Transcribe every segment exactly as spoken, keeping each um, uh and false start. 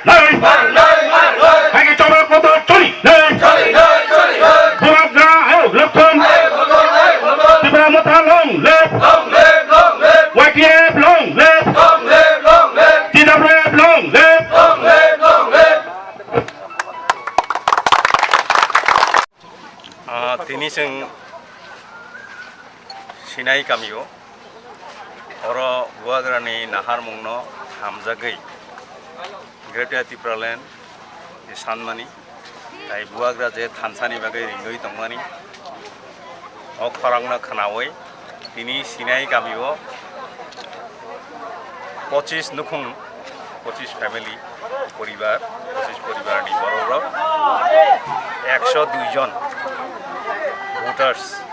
Lai! Hai ke chobak motor choli! Lai! Bubagra hai lokthon! Tipra Motha long live! Y T F long live! T W F long live! Ah, tini chwng Sinai kamio, oro Bubagrani naharmungno hamjagwi Greater Tipraland ni sanmani, tai Bubagra je thansani bagwi ringwi tongmani, o khorangno khnaui tini Sinai kamio pochis nukhung, pochis family, poribar, pochis poribarni bororok ekso dui jon voters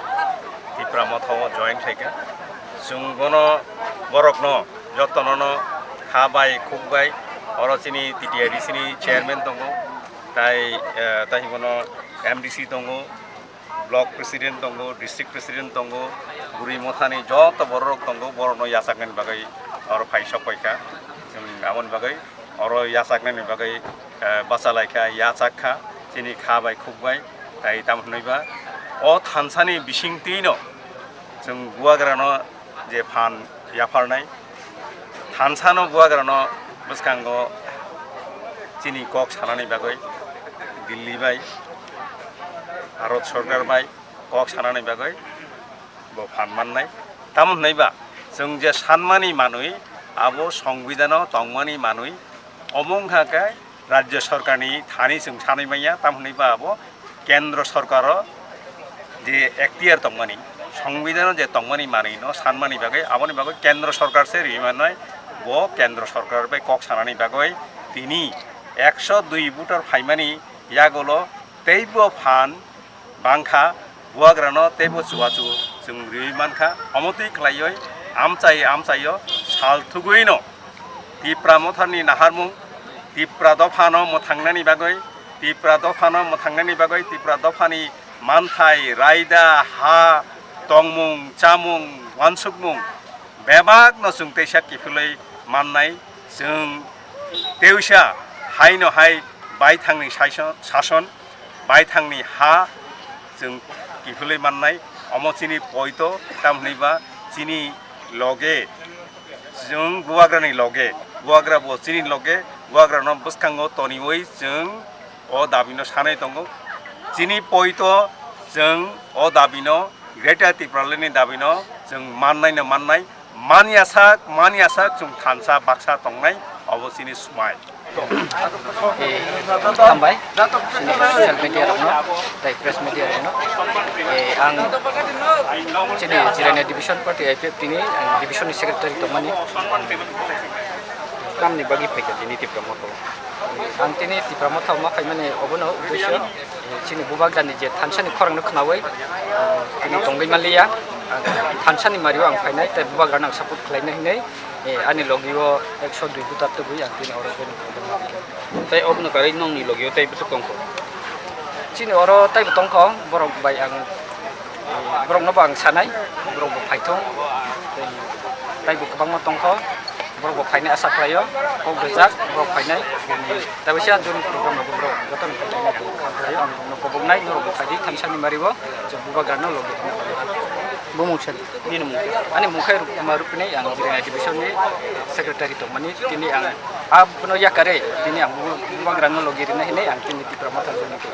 Tipra Motha o join khlaikha. Chwng bono, borokno jotono no ha bai khuk bai, oro chini T T I D C ni chairman tongo, tai, eh, tai bono M D C tongo, block president tongo, district president tongo, Bwrwi Mothani joto bororok tongo, borokno yachaknani bagwi oro phai sok paikha. Chwng aboni bagwi oro yachaknani bagwi, eh, bacha laikha, yachak kha, chini kha bai khuk bai, tai tamo hwnwi ba o thansani bisingtwino chwng Bubagrano je phan yapharnai, thansano Bubagrano bwskango chini kok sanani bagwi Delhi bai, Bharat Sarkar bai kok sanani bagwi bo phan mannai. Tamo hwnwi ba chwng je sanmani manwi, abo Songbidhano tongmani manwi, omo wngkha khe Rajya Sarkarni thani chwng sanwi manya, tamo hwnwi ba abo Kendra Sarkaro je ekhtiar tongmani, Songbidhano je tongmani manwino sanmani bagwi, aboni bagwi Kendra Sarkar se riwi mannai. Bo Kendra Sarkar bai kok sanani bagwi tini ekso dui voter phaimani yagulo teibo phan bangkha, Bubagrano teibo chubachu chwng riwi mankha. Omo twi khlaiwi amchai amchaio sal thugwino Tipra Mothani naharmung, Tipra dophano mwthangnani bagwi, Tipra dophano mwthangnani bagwi, Tipra dophani manthai, raida, ha, tongmung, chamung, uansukmung bebakno chwng teisa kiphilwi mannai. Chwng teisa haino hai baithangni saison, sason, baithangni ha chwng kiphilwi mannai. Omo chini poito, tamhwnwi ba chini loge, chwng Bubagrani loge, Bubagra bo chini loge, Bubagrano bwskango toniwi chwng o dabino sanai tongo. Chini poito chwng o dabino, Greater Tipralandni dabino chwng mannaino mannai. Manya sak, manya sak chwng thansa baksa tongnai, obo chini swmai. Eh, hambai, chini social media rokno, tei press media rokno. Eh, ang chini Jirania Division Party I P F T ni, ang division ni secretary tongmani. Tamni bagwi phaikha tini Tipra Motha o? Ang tini Tipra Motha o ma phaimani obono uddesyo, eh, chini Bubagrani je thansani khorangno khnaui, eh, tini tongwi manliya. Ang thansani mario ang phainai, tei Bubagrano ang support khlainai hinwi, eh, ani logi o ekso dui buta tubui ang tini oro join khlainai. Tei obono karwi nongni logi o tei bwswk tongkho? Chini oro teibo tongkho, borok bai ang, eh, borokno bo ang sanai, borok bo phaithung, tei teibo kwbangma tongkho. Borok bo phainai asa khlaio, kok rijak borok phainai. Tei waisa joni program rok borok jotono phainai kok kha khlaio, ang borokno koboknai, norok bo phaidi thansani mario, chwng Bubagrano logi rwna bagwi. Bumung sadi. Nini mung khe? Ani mung khe Rupma Rupini, ang Jirania Division ni secretary tongmani. Tini ang abono yakare, tini ang Bubagrano logi rwna hinwi ang tini Tipra Motha join khe.